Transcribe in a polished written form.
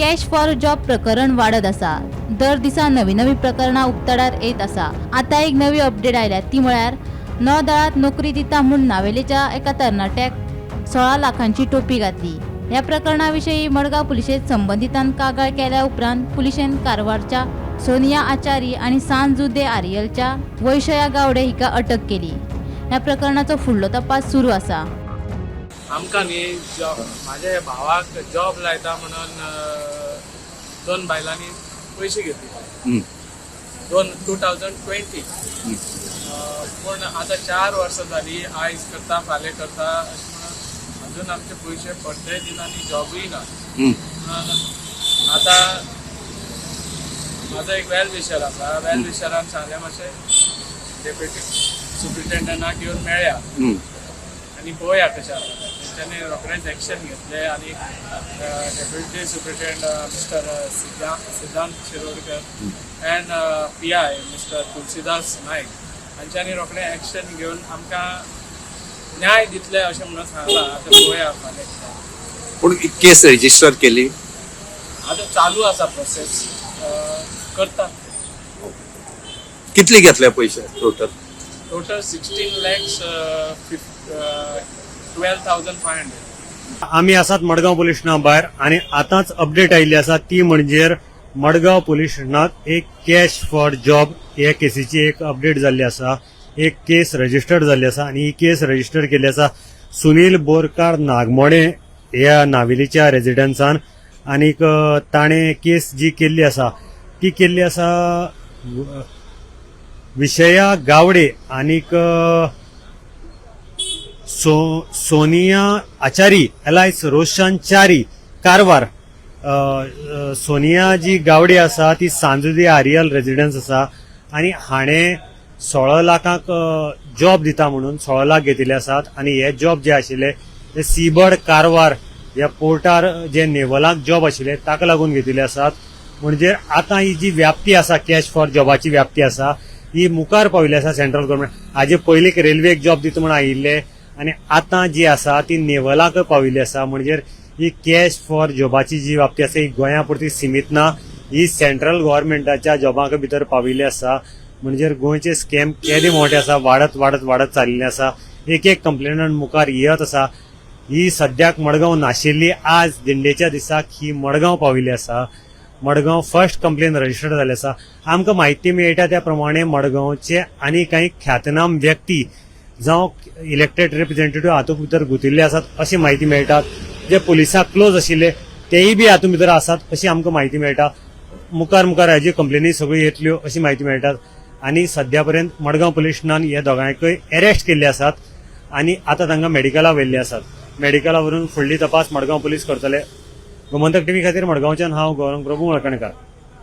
Cash for job प्रकरण वाडत आसा. दर दिसा नवी नवी प्रकरणां उक्ताडार येत आसा. आतां एक नवी अपडेट आयल्या ती म्हळ्यार नौदळांत नोकरी दिता म्हूण नावेलेच्या एका तरणाट्याक 16 लाखांची टोपी घातली. ह्या प्रकरणा विशीं मडगांव पुलिशेंत संबंदितान कागाळ केल्या उपरांत पुलिशेन कारवारच्या सोनिया आचारी आनी सांत जुदे आरियलच्या वैशया गावडे हिका अटक केली. ह्या प्रकरणाचो फुडलो तपास सुरू आसा. आमकां न्ही जॉब, माझ्या भावाक जॉब लायता म्हणून दोन बायलांनी पयशे घेतले दोन 2020. पूण आतां 4 वर्सां जाली, आयज करता फाल्यां करता अशें म्हणून अजून आमचे पयशे परतेय दिना आनी जॉबूय ना. म्हणून आतां म्हाजो एक वेल विशर आसा. वेल विशरान सांगलें, मातशें डेप्युटी सुप्रिटेंडंटाक येवन मेळया आनी पळोवया कशें आसा तें. तेंच्यांनी रोखडेंच एक्शन घेतलें आनी डेप्युटी सुप्रिटेंड मिस्टर सिद्धांत Shirodkar and PI mister Tulsidas Naik हांच्यांनी रोखडें एक्शन घेवन आमकां न्याय दितले अशें म्हणून सांगलां. आतां पळोवया फाल्यां कितें. पूण केस रजिस्टर केली? आतां चालू आसा, प्रोसेस करतात. कितले घेतले पयशे total? Total 16 lakhs 12,500. आमी आसात मडगांव पोलीस स्टेशना भायर आनी आतांच अपडेट आयिल्ली आसा ती म्हणजे मडगांव पोलीस स्टेशनात एक कॅश फॉर जॉब हे केसीची एक अपडेट जाल्ली आसा. एक केस रजिस्टर्ड जाल्ली आसा आनी ही केस रजिस्टर केल्ली आसा सुनील बोरकार नागमोडे ह्या नावेलीच्या रेजिडन्सान. आनीक ताणें केस जी केल्ली आसा ती केल्ली आसा विषया गावडे आनीक सोनिया आचारी एलायस रोशन च्यारी कारवार. अ, अ, सोनिया जी गावडे आसा ती सांजुदी आरियल रेजिडन्स आसा आनी हाणें 16 लाखांक जॉब दिता म्हणून 16 लाख घेतिल्ले आसात. आनी हे जॉब जे आशिल्ले ते सीबर्ड कारवार ह्या पोर्टार जे नेवलाक जॉब आशिल्ले ताका लागून घेतिल्ले आसात. म्हणजे आतां ही जी व्याप्ती आसा, कॅश फॉर जॉबाची व्याप्ती आसा, ही मुखार पाविल्ली आसा सेंट्रल गव्हर्मेंट. हाजे पयलीं रेल्वेक जॉब दिता म्हूण आयिल्ले आनी आतां जी आसा ती नेवलाक पाविल्ली आसा. म्हणजे ही कॅश फॉर जॉबाची जी व्याप्ती आसा ही गोंया पुरती सिमीत ना, ही सेंट्रल गव्हर्मेंटाच्या जॉबाक भितर पाविल्ली आसा. म्हणजे गोंयचे स्कॅम केदे मोठे आसा, वाडत वाडत वाडत चालिल्ले आसा. एक एक कंप्लेनंट मुखार येत आसा. ही सद्याक मडगांव नाशिल्ली, आज दिंडेच्या दिसाक ही मडगांव पाविल्ली आसा. मडगांव फर्स्ट कंप्लेन रजिस्टर्ड जाल्ली आसा. आमकां म्हायती मेळटा त्या प्रमाणे मडगांवचे आनी कांय ख्यातनाम व्यक्ती जावं इलेक्टेड रिप्रेझेंटेटिव्ह हातूंत भितर गुतिल्ले आसात अशी म्हायती मेळटा. जे पुलिसाक क्लोज आशिल्ले तेय बी हातूंत भितर आसात अशी आमकां म्हायती मेळटा. मुखार मुखार हाजी कंप्लेनी सगळ्यो येतल्यो अशी म्हायती मेळटात. आनी सद्या पर्यंत मडगांव पुलीस स्टेशनान हे दोगांयकय अरेस्ट केल्ले आसात आनी आतां तांकां मेडिकला व्हेल्ले आसात. मेडिकला व्हरून फुडली तपास मडगांव पुलीस करतले. गोमंतक टीव्ही खातीर मडगांवच्यान हांव गौरंग प्रभू मळकणकार.